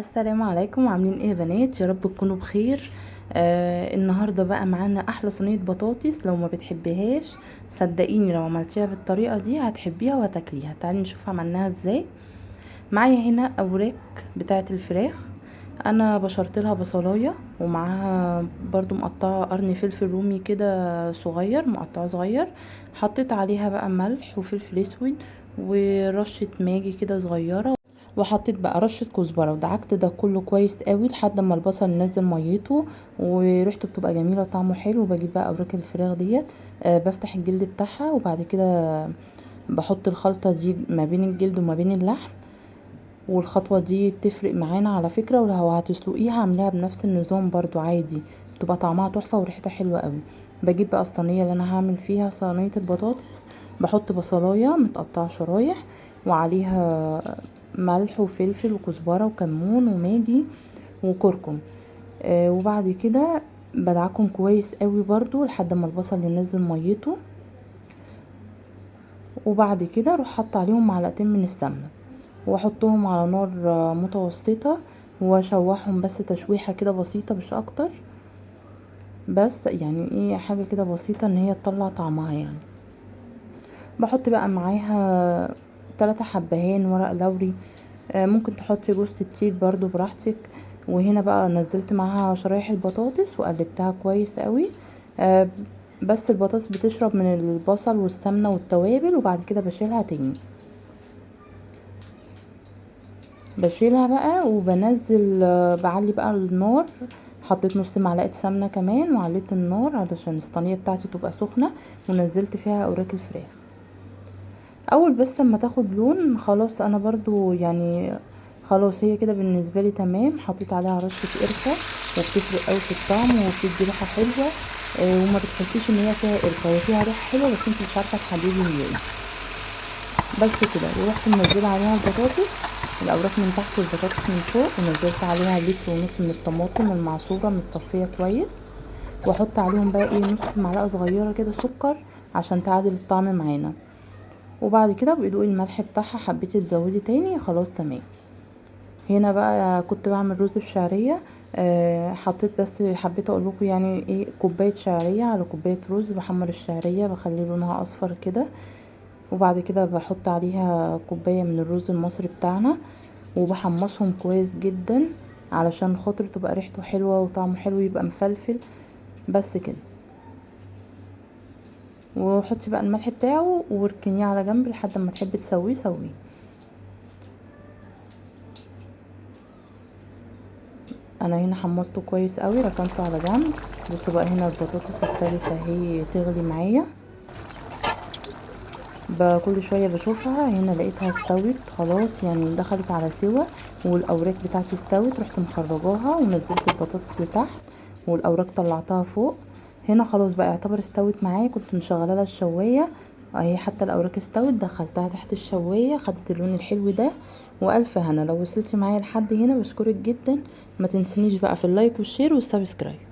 السلام عليكم. عاملين ايه يا بنات؟ يا رب تكونوا بخير. النهارده بقى معانا احلى صينية بطاطس. لو ما بتحبيهاش صدقيني لو عملتيها بالطريقة دي هتحبيها وهتاكليها. تعالي نشوف عملناها ازاي. معايا هنا اوراق بتاعه الفراخ، انا بشرت لها بصلايه ومعاها برضو مقطعه قرن فلفل رومي كده صغير، مقطعه صغير. حطيت عليها بقى ملح وفلفل اسود ورشه ماجي كده صغيرة، وحطيت بقى رشه كزبره، ودعكت ده كله كويس قوي لحد ما البصل نزل ميته وريحته بتبقى جميلة وطعمه حلو. بجيب بقى اوراق الفراخ ديت، بفتح الجلد بتاعها وبعد كده بحط الخلطة دي ما بين الجلد وما بين اللحم، والخطوة دي بتفرق معانا على فكرة. ولو هتسلقيها اعمليها بنفس النظام برضو عادي، بتبقى طعمها تحفة وريحتها حلوة قوي. بجيب بقى الصينية اللي انا هعمل فيها صينية البطاطس، بحط بصلايه متقطعه شرايح وعليها ملح وفلفل وكزبره وكمون وماجي وكركم، وبعد كده بدعكم كويس قوي برضو لحد ما البصل ينزل ميته، وبعد كده اروح حاطه عليهم معلقتين من السمنة واحطهم على نار متوسطه واشوحهم بس تشويحه كده بسيطة مش اكتر، بس يعني ايه حاجة كده بسيطة ان هي تطلع طعمها يعني. بحط بقى معاها 3 حبهان ورق لوري، ممكن تحطي جوزة الطيب برضو براحتك. وهنا بقى نزلت معاها شرايح البطاطس وقلبتها كويس قوي، بس البطاطس بتشرب من البصل والسمنه والتوابل. وبعد كده بشيلها تاني، بشيلها بقى وبنزل، بعلي بقى النار. حطيت نص معلقه سمنه كمان وعليت النار علشان الصينية بتاعتي تبقى سخنة، ونزلت فيها اوراق الفراخ. اول بس اما تاخد لون خلاص، انا برضو يعني خلاص هي كده بالنسبة لي تمام. حطيت عليها رشه قرفه وبتفرق قوي في الطعم وبتدي ريحه حلوة، وما بتحسيش ان هي فيها قرفه، هي فيها ريحه حلوة بس انت مش عارفه تحددي هي ايه. بس كده. ورحت منزله عليها البطاطس، الاوراق من تحت والبطاطس من فوق، ونزلت عليها لتر ونص من الطماطم المعصوره متصفيه كويس، واحط عليهم بقى ايه نص معلقه صغيرة كده سكر عشان تعادل الطعم معانا. وبعد كده بيدوقي الملح بتاعها، حبيتي تزودي تاني خلاص تمام. هنا بقى كنت بعمل رز بشعريه، حطيت بس حبيت اقول لكم يعني ايه كوباية شعرية على كوباية رز. بحمر الشعرية بخلي لونها اصفر كده، وبعد كده بحط عليها كوباية من الرز المصري بتاعنا وبحمصهم كويس جدا علشان خاطر تبقى ريحته حلوة وطعمه حلو، يبقى مفلفل بس كده. وحطي بقى الملح بتاعه واركنيه على جنب لحد ما تحبي تسويه سويه. انا هنا حمصته كويس قوي، ركنته على جنب. بصوا بقى هنا البطاطس ابتدت اهي تغلي معايا، كل شوية بشوفها. هنا لقيتها استوت خلاص، يعني دخلت على سوا والاوراق بتاعتي استوت. رحت مخرجاها ونزلت البطاطس لتحت والاوراق طلعتها فوق. هنا خلاص بقى يعتبر استوت معايا، كنت مشغله لها الشوايه اهي، حتى الاوراق استوت دخلتها تحت الشوايه خدت اللون الحلو ده. والف هنا. لو وصلتي معايا لحد هنا بشكرك جدا، ما تنسينيش بقى في ال like وال share وال subscribe.